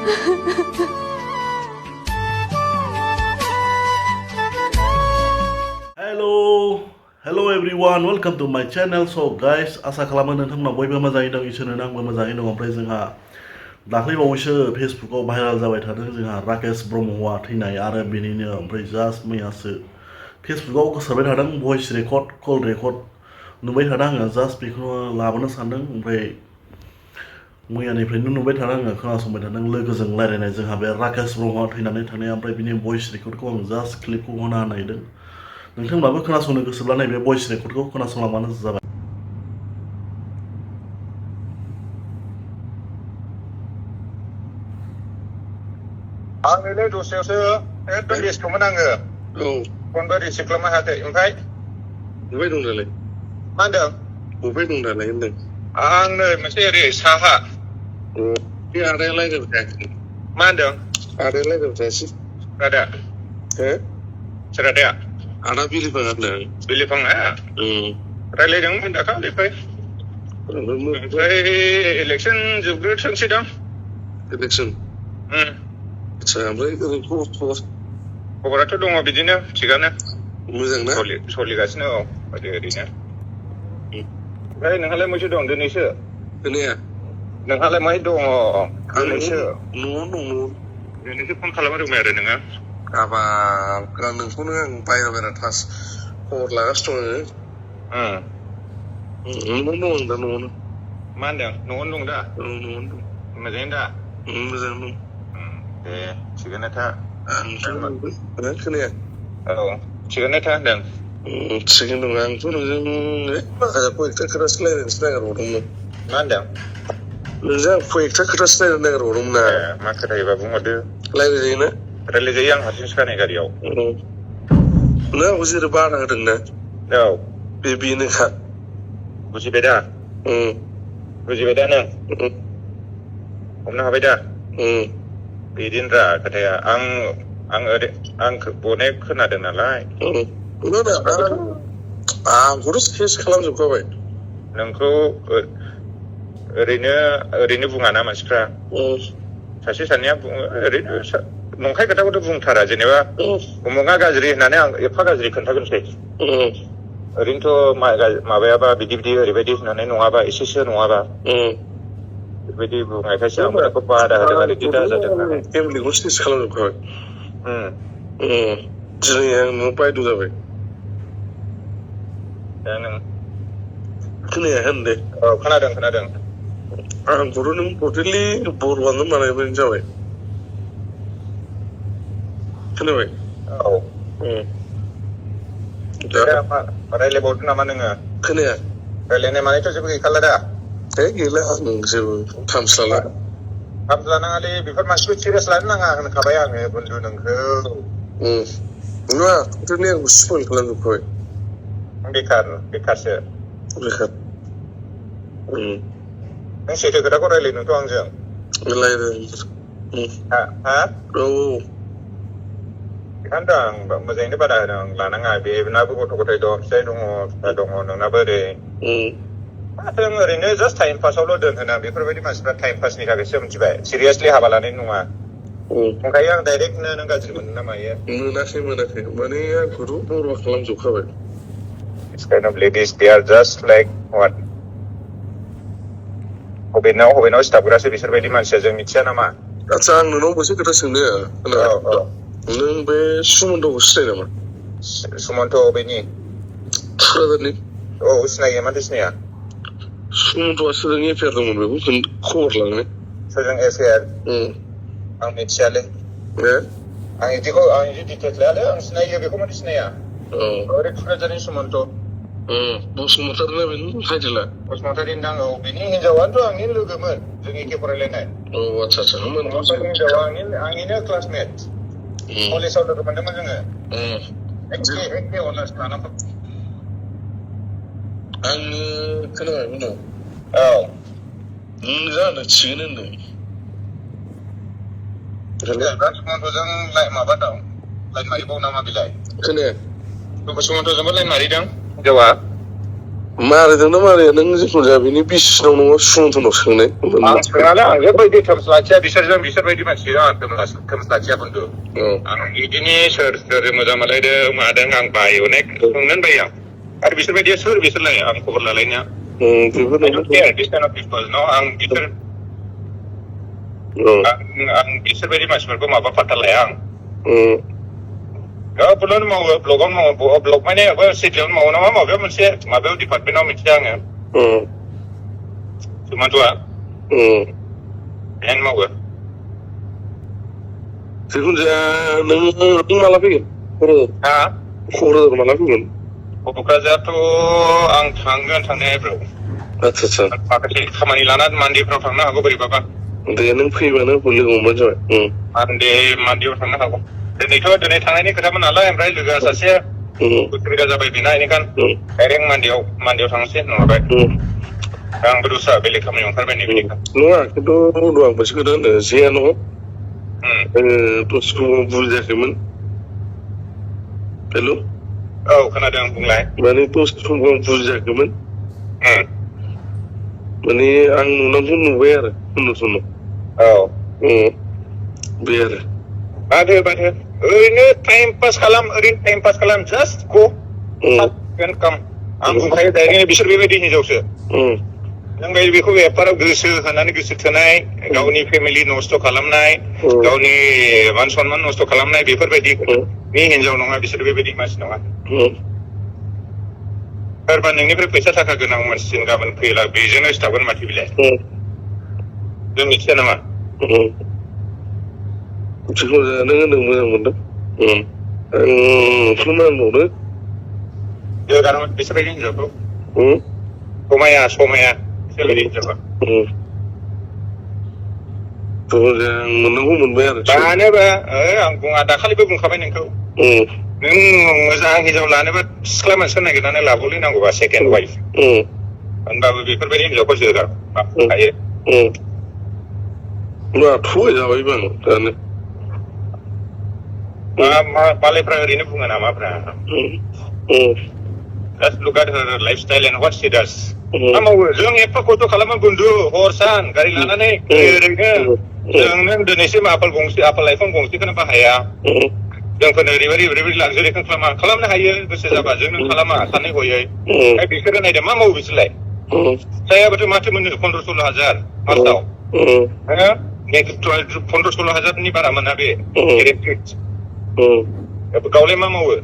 Hello everyone, welcome to my channel. So guys, आसा खालामो नोंथांमोना बयबो मोजाङै दं, इसोरनो आंबो मोजाङै दं। ओमफ्राय जोंहा दाख्लैबावैसो फेसबुकाव भाइराल जाबाय थादों जोंहा राकेश ब्रह्मआ थैनाय आरो बेनिनो ओमफ्राय जास्ट मैयासो फेसबुकाव गोसारबाय थादों भइस रेकर्ड कल रेकर्ड नुबाय थादों आङो जास्ट बेखौनो लाबोनो सानदों। ओमफ्राय मैयानिफ्रायनो नुबाय थादों आङो खोनासंबाय थादों लोगोजों रायलायनाय जोंहा बे राकेश ब्रह्मआ थैनानै थानाय ओमफ्राय बिनि भइस रेकर्डखौ आं जास्ट क्लिपखौ होना नायदों। नोंथांमोनाबो खोनासंनो गोसोब्ला नैबे भइस रेकर्डखौ खोनासंलांबानो जाबाय। आंनोलाय दसेयावसो एकदम बेस्थ'मोन आङो फनबो रिसिभ खालामनो हायाखै। ओमफ्राय बबेहाय दं दालाय? मा होनदों? बबेहाय दं दालाय होनदों? आं नै मोनसे ओरै साहा। बे आदाया रायज्लायबाय थायाखै? मा होनदों? आदाया रायज्लायबाय थायासै? आदा हो? सोर आदाया? आदा बिलिफां होनदों। बिलिफाङा? रायज्लायदोंमोन दाखालिनिफ्राय। ओमफ्राय इलेक्सन जोबग्रोथोंसै दां। इलेक्सन? आच्छा, ओमफ्राय ओरैनो खबराथ' दङ बिदिनो थिगानो। मोजां ना? सोलिगासिनो औ ओरैनो। ओमफ्राय नोंहालाय माथो दं दिनैसो? खोनाया? नोंहालाय माहाय दङ दिनैसो? न'आवनो दं। दिनैसो फन खालामदोंमोन आरो नोङो? हाबाब नोंखौनो आं बायह्रा खबर लागासिनो दं आङो। न'आवनो दं आं दा न'आवनो। मा होनदों? न'आवनो दं दा? औ न'आवनो दं। मोजाङैनो दा? मोजाङैनो दं। दे थिगानो था। खोनाया? औ थिगानो था होनदों। थिगैनो दं। आंथ' नोंजों माखासे कयेकथा खोथासो रायज्लायनोसो नागिरबावदोंमोन। मा होनदों? नोंजों आं कयेकथा खोथासो रायज्लायनो नागिरबावदोंमोन ना। मा खोथायोबा बुंहरदो। रायज्लायजायोना? रायज्लायजायो, आं हारसिंसो खानाय गारियाव। नों आंखौ जेरै बादा होदोंना औ बेनोखा। बुजिबाय दा? बुजिबाय दा नों? हमनो हाबाय दा? बिदिनोब्रा खोथाया। आं अनेक खोनादों नालाय। आंखौथ' सेस खालामजोबखाबाय। नोंखौ ओरैनो बुङाना मानसिफ्रा। सासे सानैया बुङो ओरैनो नंखाय खोथाखौथ' बुंथारा। जेनेबा उमुगा गाज्रि होननानै आं एफा गाज्रि खोन्थागोनसै। ओरैनोथ' माबायाबा बिदि ओरैबायदि होननानै नङाबा एसेसो नङाबा बेबायदि बुंनायखायसो आं बेखौ बादा होदों आरो बिदि दाजादों होननानै। फेमिलिखौ सेस खालामजोबखाबाय। दिनै आं न'आव बायद' जाबाय। दा नों खोनाया होनदे? औ खोनादों। आंखौथ' नों टटेलि बरबादनो बानायबानो जाबाय। खोनाबाय? औ रायज्लायबावदो नामा नोङो? खोनाया? रायज्लायनाय मानायथ' जेबो गैखाला दा? गैला, आं जेबो थामस लाला। थाब लानाङालै, बेफोर मानसिखौ सिरियास लानो नाङा होनखाबाय आङो बन्धु नोंखौ। नङा, टटेलि आंखौ स्पइल खालामजोबखाबाय। बेखारसो। बेखार। नों सैथो खोथाखौ रायज्लायनोथ' आंजों। औ। बेखायनोथ' आं मोजाङैनो बादा होदों। लानाङा, बेनाबो गथ' गथाय दं, फिसाय दङ, फिसा दङ, नोंनाबो ओरै। माथो ओरैनो जास्ट टाइम पासावल' दोनहोना। बेफोरबायदि मानसिफ्रा टाइम पासनि थाखायसो मिथिबाय, सिरियासलि हाबा लानाय नङा। ओंखायनो आं डाइरेक्टनो नों गाज्रि मोनो ना मायो? मोनाखै माने आंखौथ' बरबाद खालामजोबखाबाय। This kind of ladies, they are just like what? हबेनाव सिथाबग्रासो बिसोरबायदि मानसिया, जों मिथिया नामा? आच्छा, आं नोंनाव मोनसे खोथा सोंनो। नों बे सुमन्तखौ सिनायो नामा? सुमन्त बेनि थुक्राझारनि? औ सिनायो, माथो सिनाया? सुमन्तआ सोरजों एफेयार दंमोन बेखौ खबर लांनो? सोरजों एफेयार? आं मिथियालै। आं बिदि डिटेल्स लायालै। आं सिनायो बेखौ, माथो सिनाया? ओरै थुक्राझारनि सुमन्त। बसुमतारी ना बेनि टाइटेला? बसुमतारी होनदां। औ, बिनि हिनजावानोथ' आंनि लोगोमोन, जों एखे फरायलायनाय। आच्छा। हिनजावा आंनिनो क्लासमेट। कलेजाव लोगो मोनदोंमोन जोङो। एखे अनार्स लानांगौ। आङो खोनाबाय उनाव। औ। नों जानो थिगैनो होनदों। सुमन्तजों माबा दं, लाइन मारिबाव नामा बेलाय? खोनाया? सुमन्तजोंबो लाइन मारिदों हिनजावा? मारिदोंना मारिया नों जिखुनु जाया बिनि बिसिनाव नङा सुमन्थनाव सोंनाय आं सोंनानै आं जेबोबायदि थोमस लाखिया बिसोरजों बिसोरबायदि मानसि आं थोमस लाखिया खिन्थु आं बिदिनि सोर मोजां मोनलायदों मादों आं बायो अनेक सोंनानै बायो आं आरो बिसोरबायदिया सोर बिसोरलाय आं खबर लालायनाया आं बिसोरबायदि मानसिफोरखौ माबा फात्ता लाया आं गावखौनो मावो ब्लगावनो मावो ब्लग माने सिटियावनो मावो नामा माबायाव डिपार्टमेन्टआव मिथिया आङो सुमन्तआ बेहायनो मावो जिखुनु जाया नों माला फैगोन क'क्राझार माला फैगोन क'क्राझारथ' आं थांगोन थांनाया ब्र आदसा माखासे खामानि लानानै मान्डेफ्राव थांनो हागौ बोरैबाबा दे नों फैबानो लोगो हमबानो जाबाय मान्डेआव थांनो हागौ दिनै थांनायनि खोथामोन नालाय ओमफ्राय लोगोआ सासे उसुबिदा जाबाय बेना बेनिखायनो डाइरेक्ट मान्डेआव थांनोसै नङाबाय आंबो दस्रा बेलेग खामानियाव ओंखारबाय नै बेनिखायनो नङा खिन्थु आं मोनसे खोथा होनदों जेया नङा दसेखौ बुजियाखैमोन हेल' औ खोनादों बुंलाय माने दसे समखौ आं बुजियाखैमोन माने आं नुनांगौ नुबाय आरो उन्दै औ बे आरो बादो ओरैनो टाइम पास खालाम जास्ट गो काम आं बुंखायो डाइरेक्ट बिसोर बेबायदि हिनजावसो नों बेखौ एफाराव गोसो होनानै गोसो थोनाय गावनि फेमिलि नस्थ' खालामनाय गावनि मान सनमान नस्थ' खालामनाय बेफोरबायदि हिनजाव नङा बिसोर बेबायदि मानसि नङा सोरबा नोंनिफ्राय फैसा थाखा गोनां मानसिजों गाबोन फैला बेजोंनो सिथाबगोन माथो बिलाय जों मिथिया नामा जिखुनु जाया नों होनदों मोजां मोनदों आं फोरमायबावनो बिसोरबायदि हिनजावखौ समाया बिसोरबायदि हिनजावखौ मोननांगौ मोनबाय आरो जानोबा आं बुङा दाखालिबो बुंखाबाय नोंखौ नों मोजां हिनजाव लानोबा सिख्ला मानसिखौ नागिरनानै लाबोलै नांगौबा सेकेन्ड वाइफ होनबाबो बेफोरबायदि हिनजावखौ जोगा हायो थगायजाबायबो आं दानो मालायफ्रा ओरैनो बुङो नामाफ्रा Just look at her lifestyle and what she does. मा मावो जों एफा खस्थ' खालामो बन्धु हर सान गारि लानानै ओरैनो जों दिनैसिम आपेल आइफन गंसेखौनो बाहाया जोंफोरनो ओरैबायदि लाक्जारिखौ खालामनो हायो गोसो जाबा जों नों खालामा सानै हयै बिसोरो नायदो मा मावो बिसोरलाय जायाबाथ' माथो मोनो 15-16 हाजार मासाव 15-16 हाजारनि बारा मोना बे गावलाय मा मावो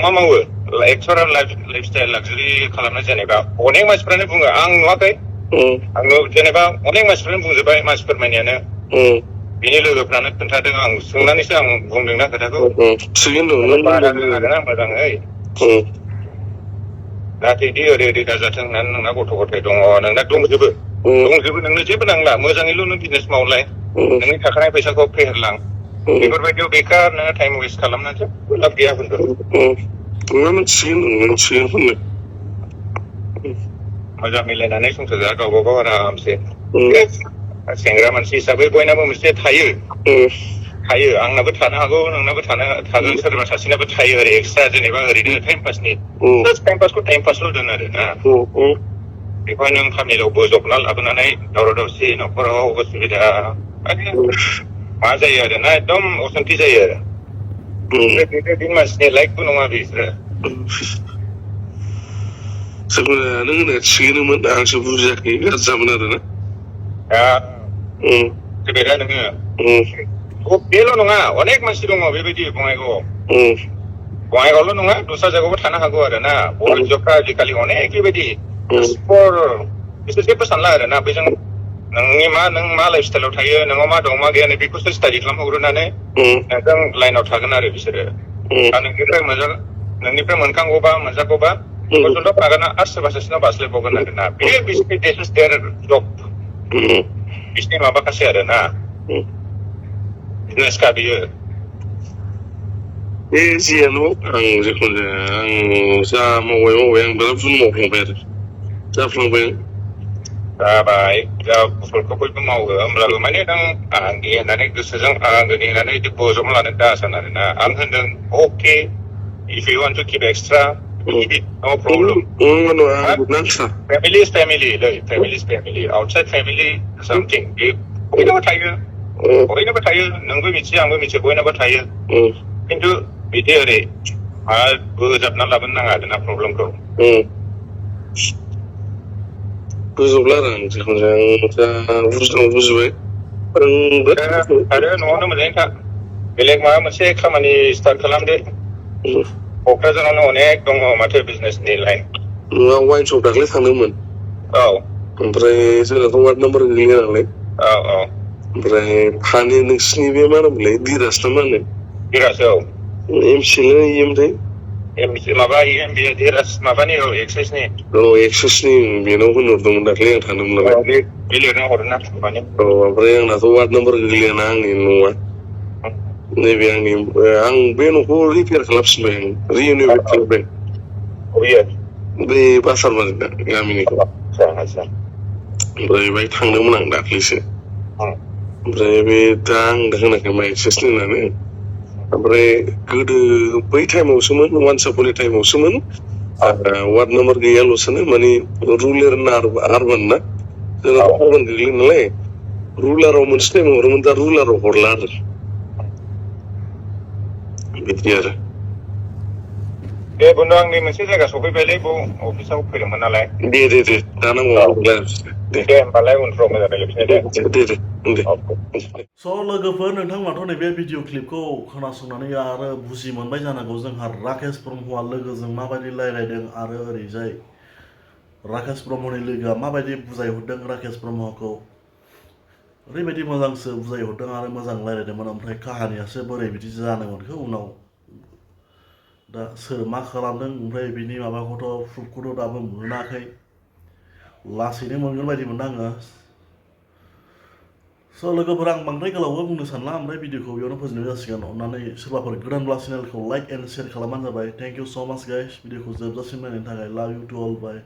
मा मावो एक्टर लाइफस्टाइल लाक्जारि खालामनाय जेनेबा अनेक मानसिफ्रानो बुङो आं नुवाखै आङो जेनेबा अनेक मानसिफ्रानो बुंजोबबाय मानसि फोरमायनायानो बिनि लोगोफ्रानो खोन्थादों आं सोंनानैसो आं बुंदोंना खोथाखौ मोजाङै नाथाय दि ओरै दाजाथों होननानै नोंना गथ' गथाय दङ नोंना दंजोबो नोंनो जेबो नांला मोजाङैल' नों बिजनेस मावलाय नोंनि थाखानाय फैसाखौ फेहेरलां बेफोरबायदियाव बेकार नोङो टाइम वेस्ट खालामनानै जेबो लाब गैया होनदों मोजां मिलायनानै संसार जा गावबा गाव आरामसे सेंग्रा मानसि हिसाबै बयनाबो मोनसे थायो आंनाबो थानो हागौ नोंनाबो थागोन सोरबा सासेनाबो थायो ओरै एक्सट्रा जेनेबा ओरैनो टाइम पासनि टाइम पासल' दोन आरो ना बेखौहाय नों खामानियाव बोजबना लाबोनानै दावराव दावसि न'खराव उसुबिदा मा जायो आरो ना एकदम असान्थि जायो आरो बेबायदि मानसिनि लाइफबो नङा बिसोरो नों होननाया थिगैनोमोन आंसो बुजियाखै गाज्रि जामोन आरो ना नोङो बेल' नङा अनेक मानसि दङ बेबायदि बङाइगावल' नङा दस्रा जायगायावबो थानो हागौ आरो ना बर' हिनजावफ्रा आजिखालि अनेक बेबायदि बिसोर जेबो सानला आरो ना बेजों नों मा लाइफ स्टाइलाव थायो नोंनाव मा दं मा गैया बेखौसो स्टाडि खालामहरनानै नोंजों लाइनाव थागोन आरो बिसोरो नोंनिफ्राय मोनखांगौबा मोनजागौबा गथ'ल' थागोन आरो सोरबा सासेनाव बास्लायबावगोन आरो ना बे बिसोरनि जब बिसोरनि माबाखासै आरो ना बिजनेसखा बियो बे जियानो आं जिखुनु जाया आं जा मावबाय आं बिराद भुल मावफ्लांबाय आरो जाफ्लांबाय जाबाय फुलखौ बयबो मावो होमब्लाबो माने नों आंनि होननानै गोसोजों आंनि होननानै बोजबना लानो दासान आरो ना आं होनदों okay if you want to keep extra No problem. Ano, nasa. Family is family, family is family. Outside family something. बयनाबो थायो बयनाबो थायो नोंबो मिथियो आंबो मिथियो बयनाबो थायो खिन्थु बिदि ओरै बोजाबना लाबोनो नाङा आरोना प्रब्लेमखौ बुजोबला आरो आं जिखुनु जाया बुजिबाय आरो न'आवनो मोजाङै था बेलेग माबा मोनसे खामानि स्टार्ट खालामदो क'क्राझारावनो अनेक दङ माथो बिजनेसनि लाइन वाइन शप दाख्लै थांदोंमोन औ ओमफ्राय जोंनाथ' वार्ड नाम्बार गैया नालाय औ ओमफ्राय फानि नोंसिनि बे मा होनोमोनलाय दिराज ना मा होनो दिराज औ एमसिलै इएमथाय माबा इएमबि दिराज माबानि औ एक्साइसनि एक्सेसनि बेनाव होनहरदोंमोन दाख्लै आं थांदोंमोन नालाय बे लिरना हरोना माने औ ओमफ्राय आंनाथ' वार्ड नाम्बार गोग्लैयाना आंनि न'आ नैबे आंनि आं बे न'खौ रिपेयार खालामफिनबाय आं रिएनिवेट खालामबाय बे बासार गामिनिखौ ओमफ्राय बाहाय थांदोंमोन आं दाख्लैसो ओमफ्राय बे दा आं होनाखै मा एक्सेसनि होननानै ओमफ्राय गोदो बै टाइमावसोमोन वानसापनि टाइमावसोमोन वार्ड नाम्बार गैयाल'सोनो माने रुरेल ना आरबान ना जोंना आरबान गोग्लैयो नालाय रुलाराव मोनसे टाइमाव हरोमोन दा रुलाराव हरला आरो बिदि आरो दे बन्दु आंनि मोनसे जायगा सफैबायलै बाव अफिसाव फैदोंमोन नालाय दे दा नांगौ दे होमबालाय उनफ्राव मोजां रायज्लायफिनसै दे स' लोगोफोर नोंथांमोनाथ' नैबे भिडिअ क्लिपखौ खोनासंनानै आरो बुजि मोनबाय जानांगौ जोंहा राकेश ब्रह्मआ लोगोजों माबायदि रायज्लायदों आरो ओरैजाय राकेश ब्रह्मनि लोगोआ माबायदि बुजायहरदों राकेश ब्रह्मखौ ओरैबायदि मोजांसो बुजायहरदों आरो मोजां रायज्लायदोंमोन ओमफ्राय काहानियासो बोरै बिदि जानो मोनखो उनाव दा सोर मा खालामदों ओमफ्राय बिनि माबाखौथ' प्रुफखौथ' दाबो मोनाखै लासैनो मोनगोन बायदि मोनदों आङो स' लोगोफोर आं बांद्राय गोलावबो बुंनो सानला ओमफ्राय भिडिअखौ बेयावनो फोजोबनाय जासिगोन अन्नानै सोरबाफोर गोदानब्ला चेनेलखौ लाइक एन्ड शेयार खालामबानो जाबाय थेंक इउ स' माच गाइस भिडिअखौ जोबजासिम नायनायनि थाखाय लाभ इउ टु अल बाय